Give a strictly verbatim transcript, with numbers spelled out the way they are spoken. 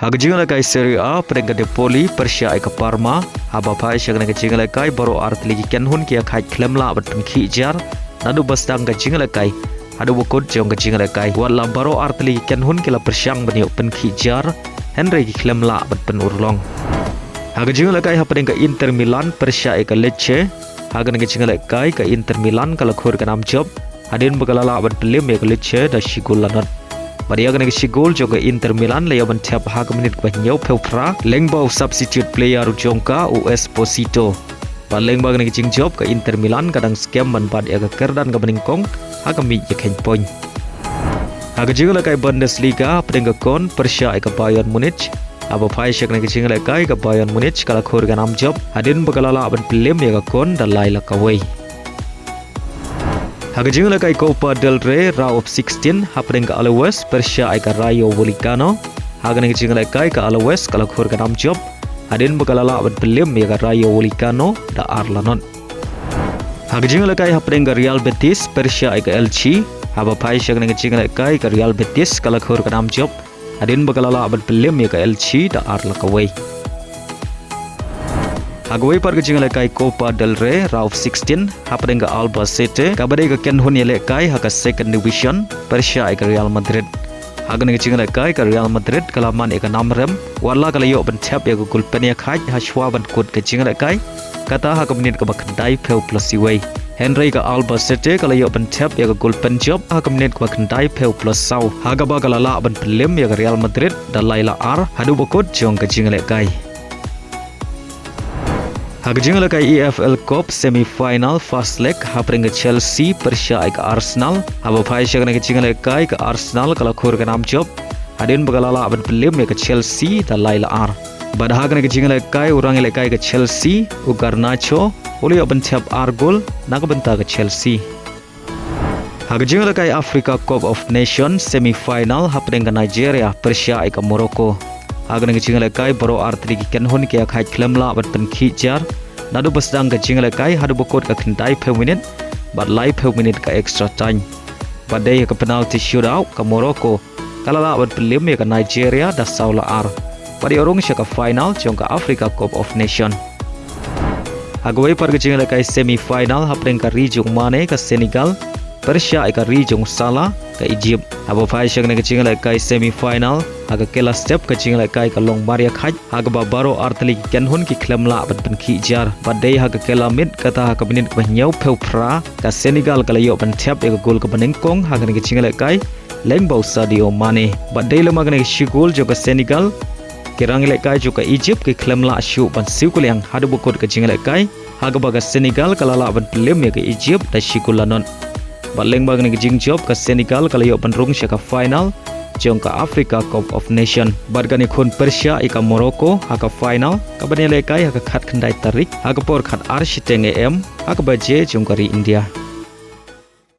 Ha ka jingïalehkai Serie A, pyrshah ka Napoli pyrshah ïa ka Parma, haba phai sha kane ka jingïalehkai baroh artylli ki kynhun ki ïakhaid khlem lah ban pynkhih jar, naduh ba sdang ka jingïalehkai haduh ba kut jong ka jingïalehkai. Wat la baroh artylli ki kynhun ki la pyrshang ban ïoh pynkhih jar, hynrei ki khlem lah ban pynurlong. Ha ka jingïalehkai hapdeng ka Inter Milan pyrshah ïa ka Lecce, ha kane ka jingïalehkai ka Inter Milan ka la khur ka nam jop, hadien ba ka la lah ban pynliem ïa ka Lecce da shi gol la nod. Bad ïa kane ka shi gol jong ka Inter Milan la ïoh ban thep ha ka minit kaba hynñiewphew phra, lyngba u substitute player jong ka, u Esposito. Bad lyngba kane ka jingjop ka Inter Milan ka dang skhem ban bat ïa ka kyrdan kaba nyngkong ha ka miej ïakheiñ point. Ha ka jingïalehkai Bundesliga, hapdeng ka Köln pyrshah ïa ka Bayern Munich. Haba phai sha kane ka jingïalehkai ka Bayern Munich ka la khur ka nam jop, hadien ba ka la lah ban pynliem ïa ka Köln da lai la kawei. Ha ka jingïalehkai Copa del Rey round of sixteen, hapdeng ka Alaves pyrshah ïa ka Rayo Vallecano. Ha kane ka jingïalehkai ka Alaves ka la khur ka nam jop, hadien ba ka la lah ban pynliem ïa ka Rayo Vallecano da ar la nod. Ha ka jingïalehkai hapdeng ka Real Betis pyrshah ïa ka Elche. Haba phai sha kane ka jingïalehkai ka Real Betis ka la khur ka nam jop, hadien ba ka la lah ban pynliem ïa ka Elche da ar la kawei. Ha kawei pat ka jingïalehkai Copa del Rey round of sixteen, hapdeng ka Albacete kaba dei ka kynhun ïalehkai ha ka Second Division pyrshah ïa ka Real Madrid. Ha kane ka jingïalehkai ka Real Madrid ka la man ïa ka nam rem, wat la ka la ïoh ban thep ïa ka gol pynïakhaid ha shuwa ban kut ka jingïalehkai, kata ha ka minit kaba khyndaiphew plus uwei. Hynrei ka Albacete ka la ïoh ban thep ïa ka gol pynjop ha ka minit kaba khyndaiphew plus saw, ha kaba ka la lah ban pynliem ïa ka Real Madrid da lai la ar haduh ba kut jong ka jingïalehkai. Ha ka jingïalehkai E F L Cup semi-final first leg, hapdeng ka Chelsea pyrshah ïa ka Arsenal. Haba phai sha kane ka jingïalehkai ka Arsenal ka la khur ka nam jop, hadien ba ka la lah ban pynliem ïa ka Chelsea da lai la ar. Bad ha kane ka jingïalehkai u rangïalehkai ka Chelsea, u Garnacho, u la ïoh ban thep ar gol na ka bynta ka Chelsea. Ha ka jingïalehkai Africa Cup of Nations semi-final, hapdeng ka Nigeria pyrshah ïa ka Morocco. Ha kane ka jingïalehkai baroh artylli ki kynhun ki ïakhaid khlem lah ban pynkhih jar, naduh ba sdang ka jingïalehkai haduh ba kut ka khyndaiphew minit bad laiphew minit ka extra time. Bad dei ha ka penalty shootout ka Morocco ka la lah ban pynliem ïa ka Nigeria da saw la ar, bad ïoh rung sha ka final jong ka Africa Cup of Nation. Ha kawei pat ka jingïalehkai semi-final, hapdeng ka ri jong Mane ka Senegal pyrshah ïa ka ri jong Salah ka Egypt. Haba phai sha kane ka jingïalehkai semi-final, ha ka kylla step ka jingïalehkai ka long marïakhaid, ha kaba baroh artylli ki kynhun ki khlem lah ban pynkhih jar. Bad dei ha ka kylla miet, kata ha ka minit kaba hynñiewphew phra, ka Senegal ka la ïoh ban thep ïa ka gol kaba nyngkong ha kane ka jingïalehkai, lyngba u Sadio Mane. Bad dei lem ha kane ka shi gol jong ka Senegal, ki rangïalehkai jong ka Egypt ki khlem lah shuh ban siew kylliang haduh ba kut ka jingïalehkai, ha kaba ka Senegal ka la lah ban pynliem ïa ka Egypt da shi gol la nod. Bad lyngba kane ka jingjop ka Senegal ka la ïoh ban rung sha ka final jong ka Africa Cup of Nation. Bad kan ïakhun pyrshah ïa ka Morocco ha ka final, kaban ïalehkai ha ka khatkhyndai tarik, ha ka por khatar shiteng A M, ha ka baje jong ka ri India.